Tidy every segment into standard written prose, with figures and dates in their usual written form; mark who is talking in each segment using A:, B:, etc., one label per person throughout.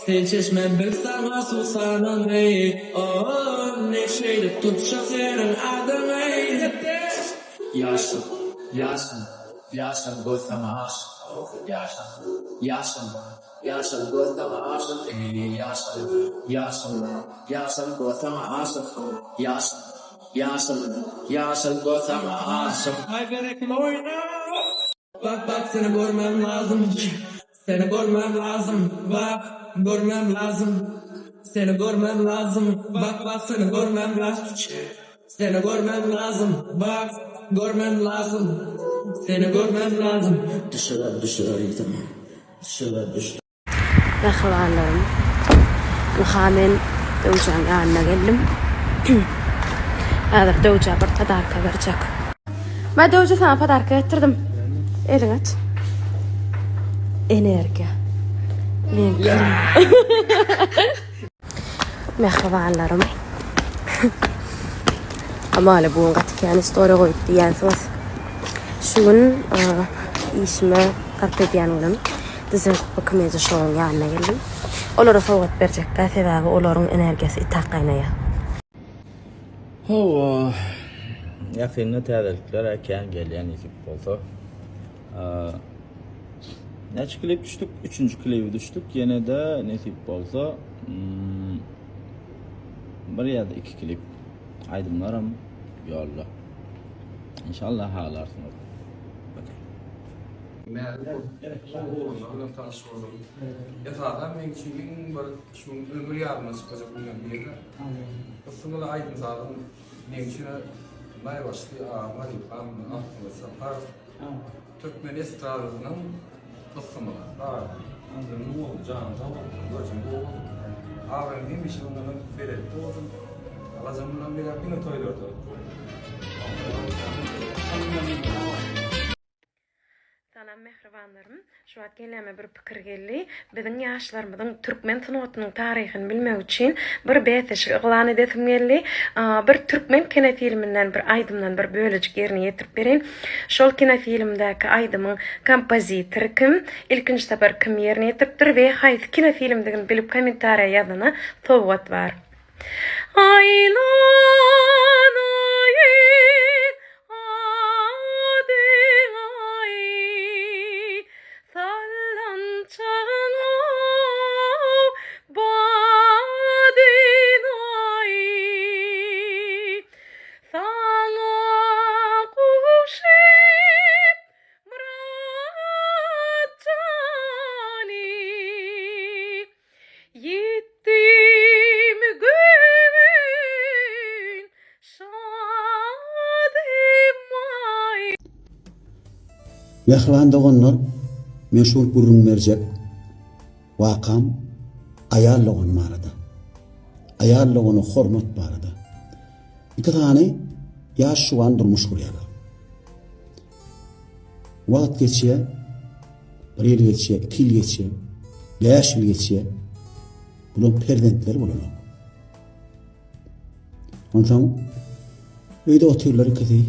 A: Sen çeşme biz saňa suwsanyňy Oh Ne şeýdip tutjak seniň adyňy
B: Ýaşyl, ýaşyl, ýaşyl göz saňa aşyk Ýaşyl, ýaşyl, ýaşyl göz saňa aşyk Ýaşyl, ýaşyl, ýaşyl göz saňa aşyk Ýaşyl, ýaşyl, ýaşyl göz saňa aşyk.
A: Aý berekella oýna. Bak bak seni görmem lazym Seni görmem lazym Bak görmem lazym Seni görmem lazym Bak bak seni görmem lazym Seni görmem lazym Bak görmem lazym Seni görmem lazym
B: Düşürer düşürer yzyma Düşürer düşdü.
C: Mähribanlarym, ynha men Döwjäň ýanyna geldim. Häzir Döwjä bir podarka berjek. Mä Döwje saňa podarka getirdim. Eliňi aç. Energiýa. Men Mähribanlarym. Amaly bu gün gaty kän story goýup diýýänsiňiz. Şu gün işime sarp edýän günüm. Dizenkupa komediýa şouň ýanyna geldim. Olara sowgat berjekdä, sebäbi olaryň energiýasy itak gaýnaýar.
D: Hawa, ýakynda täzelikler-ä kän gelýär nesip bolsa. Näçe klip düşdük? Üçünji klibi düşdük. Ýene-de nesip bolsa hmm, bir ýa-da iki klip aýdymlaram ýolda. Inşallah halarsyňyz.
E: Mälim ugrunda bilen tanyş boldum. Esasan meň üçin iň bir şu ömür ýadymdan çykmajak günleriň biri. Gysymyly aýdym-sazyň meň üçin naýbaşysy agam halypam Altynguly Saparow. Türkmen estradasynyň gysymyly. Ömrüň bolsun, janyň sag bolsun, görjüň gowy bolsun. Abraýyň hemişe mundanam belentde bolsun. Alajam mundan beýläk diňe toýlarda.
C: Salam mähribanlarym. Şu wagt kelläme bir pikir geldi. Biziň ýaşlarymyzyň türkmen sungatynyň taryhyny bilmegi üçin bir bäsleşik yglan edesim geldi. Bir türkmen kinofilminden bir aýdymdan bir bölejik ýerine ýetirip bereýin. Şol kinofilmdäki aýdymyň kompozitory kim, ilkinji sapar kim ýerine ýetiripdir we haýsy kinofilmdigini bilip kommentariýa ýazana sowgat bar. Aýlanaýyn Adyňy sallançagyň badyny Saňa gowşup myrat jany Ýetdim göwün şadymaý.
F: Mähriban doganlar, men şu gün gürrüň berjek wakam aýal dogan barada. Aýal dogana hormat barada. Iki sany ýaş juwan durmuş gurýarlar. Wagt geçýär, bir ýyl geçýär, iki ýyl geçýär, bäş ýyl geçýär. Bularyň perzentleri bolanok. Onsoň öýde otyrlar ikisi.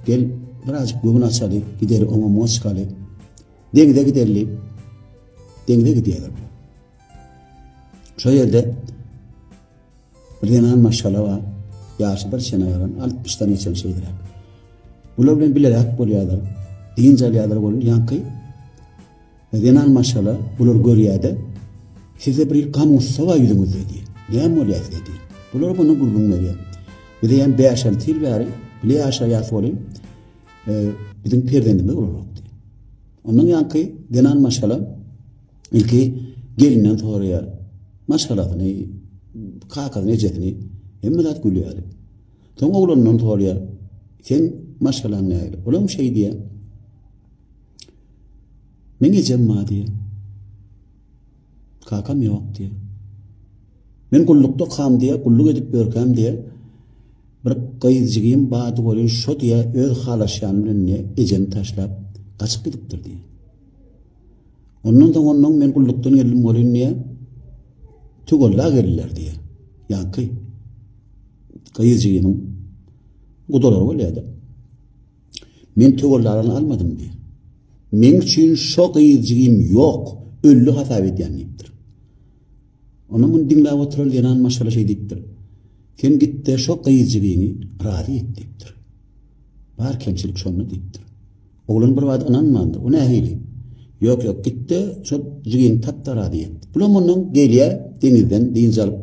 F: Gel, birazjyk göwün açaly, gideli oňa muňa çykaly. Deňize gideli diýip, deňize gidýärler bular. Şo ýerde Bir zenan maşgala bar. Ýaşy bir çene baran, altmyşdan geçen şeýleräk. Bular bilen bileräk bolýarlar. Dynç alýarlar welin ýaňky zenan maşgala bulary görýär-de, Sizde bir gam-gussa bar ýüzüňizde diýýär. Näme bolýar size diýýär. Bular muny gürrüň berýär. Biz eýýäm bäş-alty ýyl bäri bile ýaşaýas welin, e, biziň perzendimiz bolanok diýýär. Ondan ýaňky zenan maşgala Ilki gelinden soraýar. Maşgalasyny, kakasyny, ejesini hemme zat gül ýaly. Soň oglanyndan soraýar. Sen maşgalaň nähili? Olam şeý diýýär. Meň ejem bar diýýär. Kakam ýok diýýär. Men gullukda kam diýýär, gulluk edip ýörkäm diýýär. Bir gyzjygym bardy welin şo diýýär, öz halaşýany bilen diýýär, ejemi taşlap gaçyp gidipdir diýýär. Ondan soň ondan men gullukdan geldim welin diýýär, töwella geldiler diýýär. Ýaňky gyzjygymyň gudalary bolýar-da. Men töwellaryny almadym diýýär. Meň üçin şo gyzjygym ýok, öldi hasap edýän diýipdir. Onda muny diňläp oturan zenan maşgala şeý diýipdir. Sen git-de şo gyzjygyňy razy et diýipdir. Bar kemçilik şonda diýipdir. Oglan bir bada ynanmandyr. O nähili? Ýok, ýok, git-de şo jigiňi tap-da razy et. Bulam ondan gelýär deňizden dynç alyp.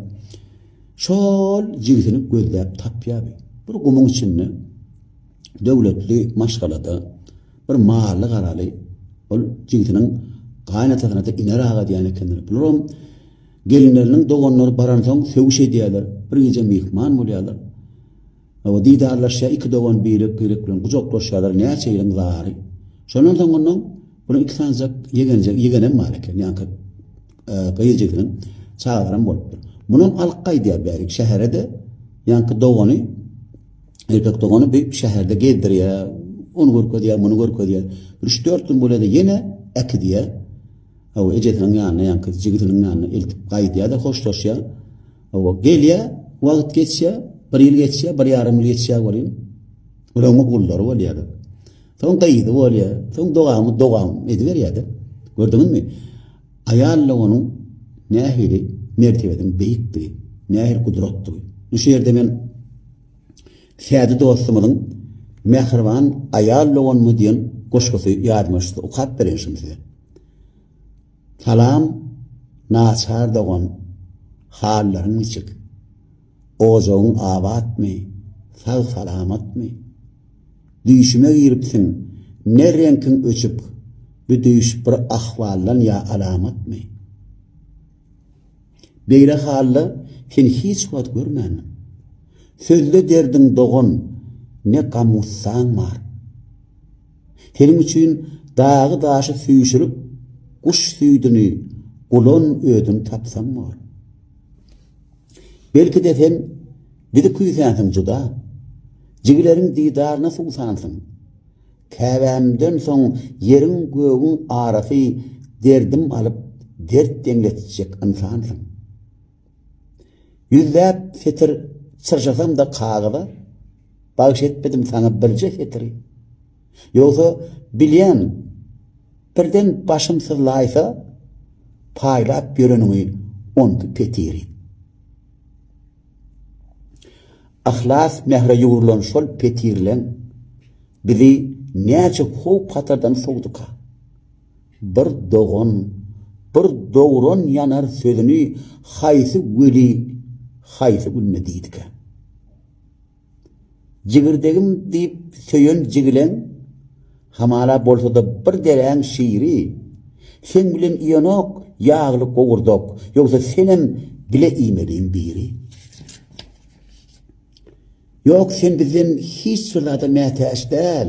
F: Şol jigisini gözläp tapýar bi. Bir gumuň içinde döwletli maşgalada bir mally garaly ol jigisiniň gaýynatasyna-da Iner aga diýen ekenler. Bularam gelinleriniň doganlary baransoň sögüş edýärler. Bir gije myhman bolýarlar. Hawa, didarlaşýar iki dogan birek-birek bilen gujaklaşýarlar näçe ýylyň zary. Şondan soň ondan bunuň iki sanyjak ýegenjek ýegenem bar eken, ýaňky gyz jigisiniň çagalaram bolupdyr. Munam alyp gaýdýar bärik şähere-de ýaňky dogany erkek dogany bir şäherde gezdirýär, ony görkezýär, muny görkezýär. Bir üç-dört gün bolýar-da ýene äkidýär. Hawa, ejesiniň ýanyna, ýaňky jigisiniň ýanyna eltip gaýdýar-da hoşlaşýar. Hawa, gelýär, wagt geçýär, bir ýyl geçýär, bir ýarym ýyl geçýär welin, olaryň ogullary bolýar. Soň gyzy bolýar, soň dogamy dogam ediberýär-de. Gördüňizmi? Aýal doganyň nähili mertebesiniň beýikdigi, nähili gudratdygy. Şu ýerde men Sädi dostumyzyň Mähriban aýal doganymy diýen goşgusy ýadyma düşdi, okap bereýin şuny size. Salam, naçar dogan, hallaryň niçik? Ojagyň abatmy, sag-salamatmy? Düýşüme giripsiň, ne reňkiň öçük, bu düýş bir ahwaldan ýa alamatmy? Beýle halda seni hiç wagt görmändim. Sözle derdiň dogan, ne gam-gussaň bar? Seniň üçin dagy-daşy süýşürip, guş süýdüni, gulan ödüni tapsam bor. Belki-de sen bizi küýsänsiň juda, jigileriň didaryna suwsansyň. Käbämden soň ýeriň-gögüň arasy derdim alyp, dert deňletjek ynsansyň. Ýüzläp setir çyrşasam-da kagyza, bagyş etmedim saňa birje setiri. Ýogsa, bilýän, birden başym syzlaýsa, paýlap ýöreniňi onki petiri. Yhlas mähre ýugrulan şol petirleň bizi näçe howp-hatardan sowduka? Bir dogan, bir dogran ýanar sözüni haýsy weli haýsy günde diýdikä? Jigirdegim diýip söýen jigileň, Hamala bolsa-da bir deräň şiri. Seň bilen iýenok ýagly gowurdak, Ýogsa senem bile iýmeliň biri. Ýok, sen bizden hiç bir zada mätäç däl.